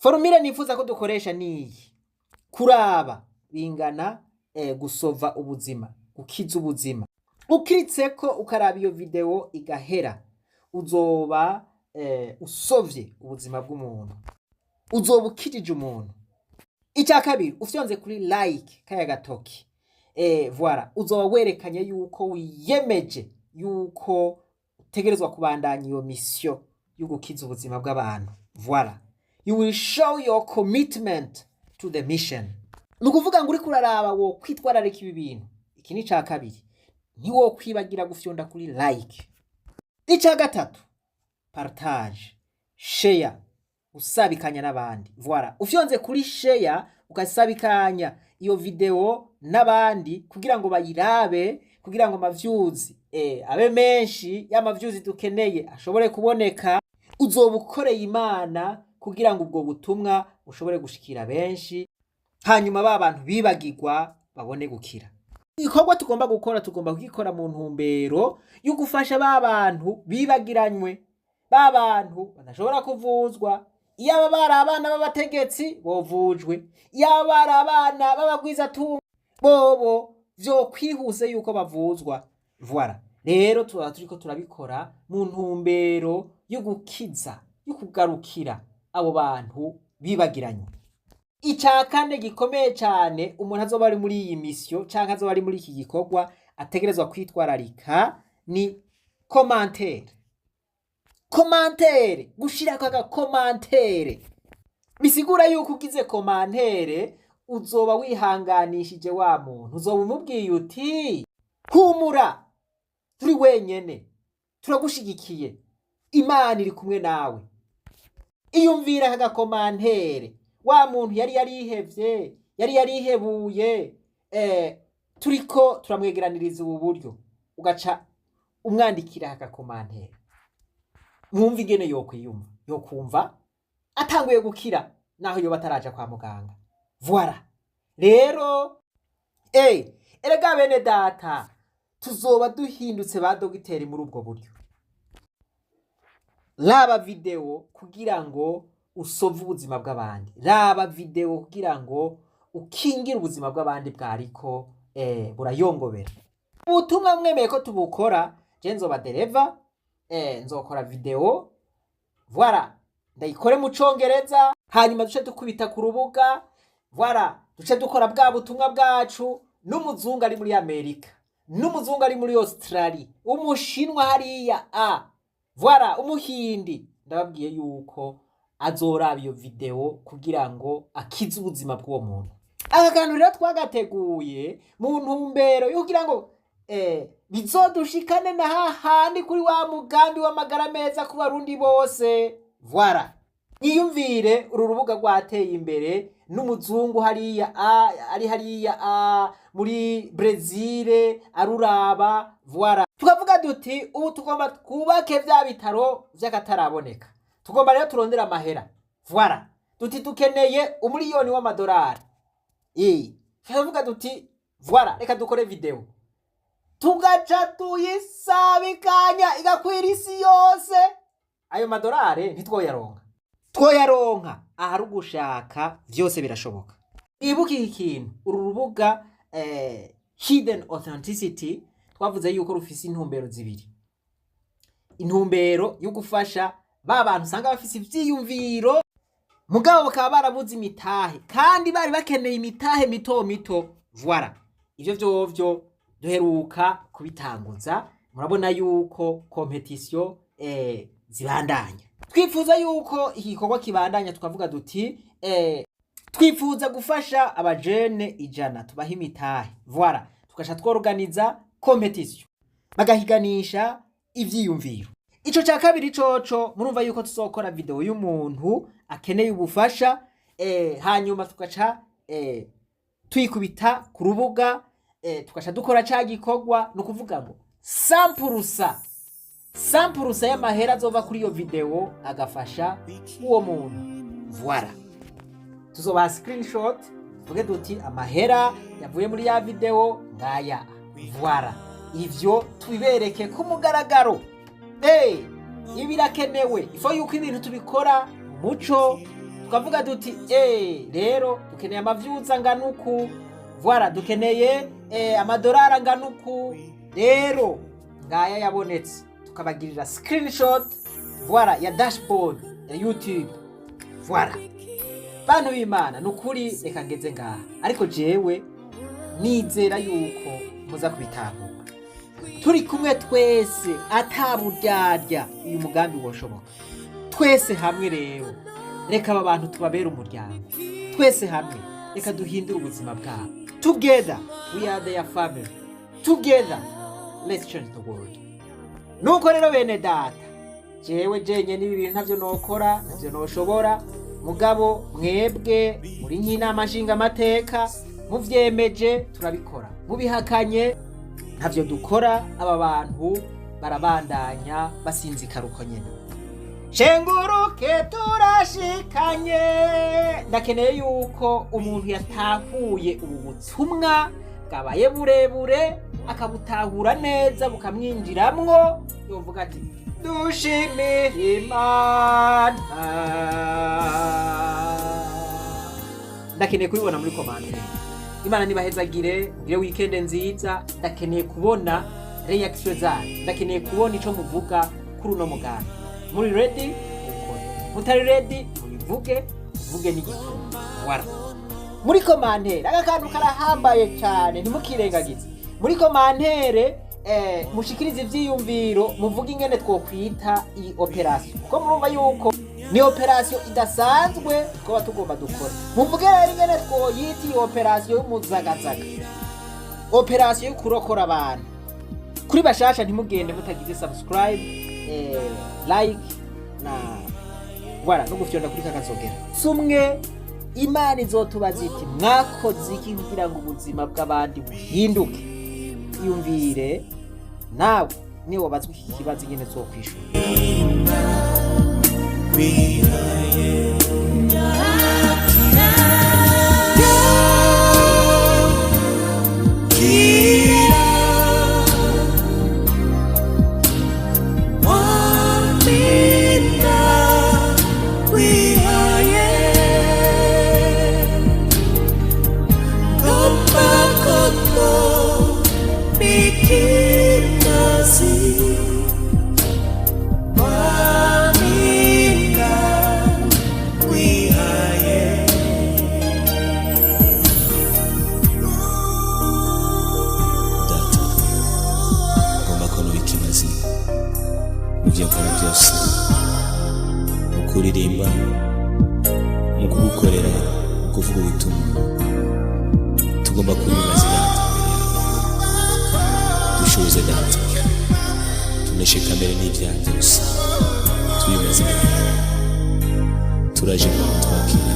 Formule nifuza ko dukoresha niyi: kuraba bingana gusova ubuzima, gukiza ubuzima. Ukiritseko ukaraba iyo video igahera, uzoba usovye ubuzima bw'umuntu, uzoba ukijije umuntu. Icya kabiri, ufyonze kuri like, kaya gatoki, voilà, uzoba werekanye yuko wiyemeje yuko utegerezwa kubandanya iyo mission yo gukiza ubuzima bw'abantu. Voilà, you will show your commitment to the mission. Ni ukuvuga ngo uriko uraraba wo kwitwararika ibi bintu. Iki ni ica kabiri, ntiwokwibagira gufyonda kuri like. Icya gatatu, partage, share, usabikanya n'abandi. Voilà, ufyonze kuri share ugasabikanya iyo video n'abandi kugira ngo bayirabe, kugira ngo amavyuzi abe menshi, ya mavyuzi dukeneye ashobore kuboneka, uzoba ukoreye Imana kugira ngo ubwo butumwa bushobore gushikira benshi, hanyuma ba bantu bibagirwa babone gukira. Igikorwa tugomba gukora, tugomba kugikora mu ntumbero yo gufasha ba bantu bibagiranywe, ba bantu badashobora kuvuzwa. Iyaba bari abana b'abategetsi bovujwe, iyaba bari abana b'abagwizatunga bobo vyokwihuse yuko bavuzwa. Voilà, rero tuba turiko turabikora mu ntumbero yo gukiza, yo kugarukira abo bantu bibagiranywe. Icya kane gikomeye cyane umuntu azoba ari muri iyi mission cyangwa azoba ari muri iki gikorwa ategerezwa kwitwararika ni commentaire. Commentaire, gushirako agacommentaire, bisigura yuko ugize commentaire uzoba wihanganishije wa muntu, uzoba umubwiye uti: "Humura, turi wenyene, turagushigikiye, Imana iri kumwe nawe." Iyumvira aka gacommentaire, wa muntu yari yarihevye, yari yarihebuye, turiko turamwegeraniriza ubu buryo, ugaca umwandikira aka gacommentaire, mwumva ingene yokwiyumva, yokumva atanguye gukira naho yoba ataraja kwa muganga. Voilà, rero erega bene data, tuzoba duhindutse ba dogiteri muri ubwo buryo. Raba video kugira ngo usove ubuzima bw'abandi, raba video kugira ngo ukingire ubuzima bw'abandi bwariko burayongobera. Ubutumwa mwemeye ko tubukora, je nzoba dereva, nzokora video, voilà, ndayikore mu Congereza, hanyuma duce dukubita ku rubuga. Voilà, duce dukora bwa butumwa bwacu, n'umuzungu ari muri Amerika, n'umuzungu ari muri Australia, umushinwa hariya a voilà, umuhindi, ndababwiye yuko azoraba iyo video kugira ngo akize ubuzima bw'uwo muntu. Aka kantu rero twagateguye mu ntumbero yo kugira ngo bizodushikane na hahandi kuri wa mugambi w'amagara meza ku Barundi bose. Voilà, yiyumvire uru rubuga rwateye imbere, n'umuzungu hariya ari hariya muri Brezil aruraba. Voilà, tukavuga duti: "Ubu tugomba twubake vya bitaro vy'akataraboneka." Tugomba rero turondera amahera. Voilà, duti dukeneye 1 miliyoni w'amadolari. Tukavuga duti: "Voilà, reka dukore video," tugaca tuyisabikanya igakwira isi yose. Ayo madolari ntitwoyaronka? Twoyaronka. Ahari ugushaka vyose birashoboka. Ibuka iki kintu: uru rubuga Hidden Authenticity, twavuze yuko rufise intumbero zibiri: intumbero yo gufasha ba bantu usanga bafise ivyiyumviro mugabo bakaba barabuze imitahe kandi bari bakeneye imitahe mito mito. Voilà, ivyo vyovyo duheruka kubitanguza, murabona yuko compétition zibandanya. Twifuza yuko iki gikorwa kibandanya, tukavuga duti twifuza gufasha abajene 100, tubaha imitahe. Voilà, tugasha tworganiza compétition, bagahiganisha ivyiyumviro. Ico ca kabiri coco, murumva yuko tuzokora video y'umuntu akeneye ubufasha, hanyuma tugaca tuyikubita ku rubuga, tugaca dukora ca gikorwa. Ni ukuvuga ngo 100%, 100% y'amahera azova kuri iyo video agafasha uwo muntu. Voilà, tuzobaha screenshot, tuvuge duti: "Amahera yavuye muri ya video ngaya." Voilà, ivyo tubibereke ku mugaragaro. Ibi birakenewe, ifo yuko ibintu tubikora mu muco. Tukavuga duti: "Rero dukeneye amavyuza angana uku, voilà, dukeneye amadolari angana uku, rero ngaya yabonetse." Tukabagirira screenshot, voilà, ya dashboard ya YouTube, voilà. Bantu b'Imana, ni ukuri reka ngeze ngaha, ariko jewe nizera yuko muza kubitahura. Turi kumwe twese ataburyarya, uyu mugambi woshoboka twese hamwe. Rero reka aba bantu tubabere umuryango. Twese hamwe reka duhindure ubuzima bwabo. Together we are their family. Together let's change the world. Nuko rero bene data, jewe jenye n'ibi bintu ntavyo nokora, ntavyo noshobora, mugabo mwebwe muri nk'inama nshingamateka, muvyemeje turabikora, mubihakanye ntavyo dukora. Aba bantu barabandanya basinzikara uko nyene. Shenguruke, turashikanye. Ndakeneye yuko umuntu yatahuye ubu butumwa bwabaye burebure, akabutahura neza, bukamwinjiramwo, yovuga ati: "Dushimire Imana." Ndakeneye kubibona muri commentaire. Imana nibahezagire, mugire weekend nziza. Ndakeneye kubona reaction zanyu, ndakeneye kubona ico muvuga kuri uno mugambi. Muri ready, mukore; mutari ready, mubivuge, muvuge n'igituma. Voilà, muri commentaire. Aka kantu karahambaye cyane, ntimukirengagize. Muri commentaire mushikirize ivyiyumviro, muvuge ingene twokwita iyi opération, kuko murumva yuko ni opération idasanzwe twaba tugomba dukora. Muvuge rero ingene twoyita iyi opération y'umuzagazaga, opération yo kurokora abantu. Kuri bashasha, ntimugende mutagize subscribe, like na voilà, no gufyonda kuri kakazogera. Sumwe Imana izotubaza iti: "Mwakoze iki kugira ngo ubuzima bw'abandi buhinduke?" Iyumvire nawe niwe wabazwa iki kibazo ingene zokwishura. Wihaye. Waminda wihaye Kopakoto Bikimazi Waminda wihaye. Data, ngomba ko nubika imazi mu byo nkora byose, mu kuririmba, mu kugukorera, mu kuvuga ubutumwa. Tugomba kuba ibimazi, Data, imbere yawe. Dushoboze, Data, tuneshe kamere n'ibyaha byose, tubimaze imbere yawe. Turaje ngo twakire.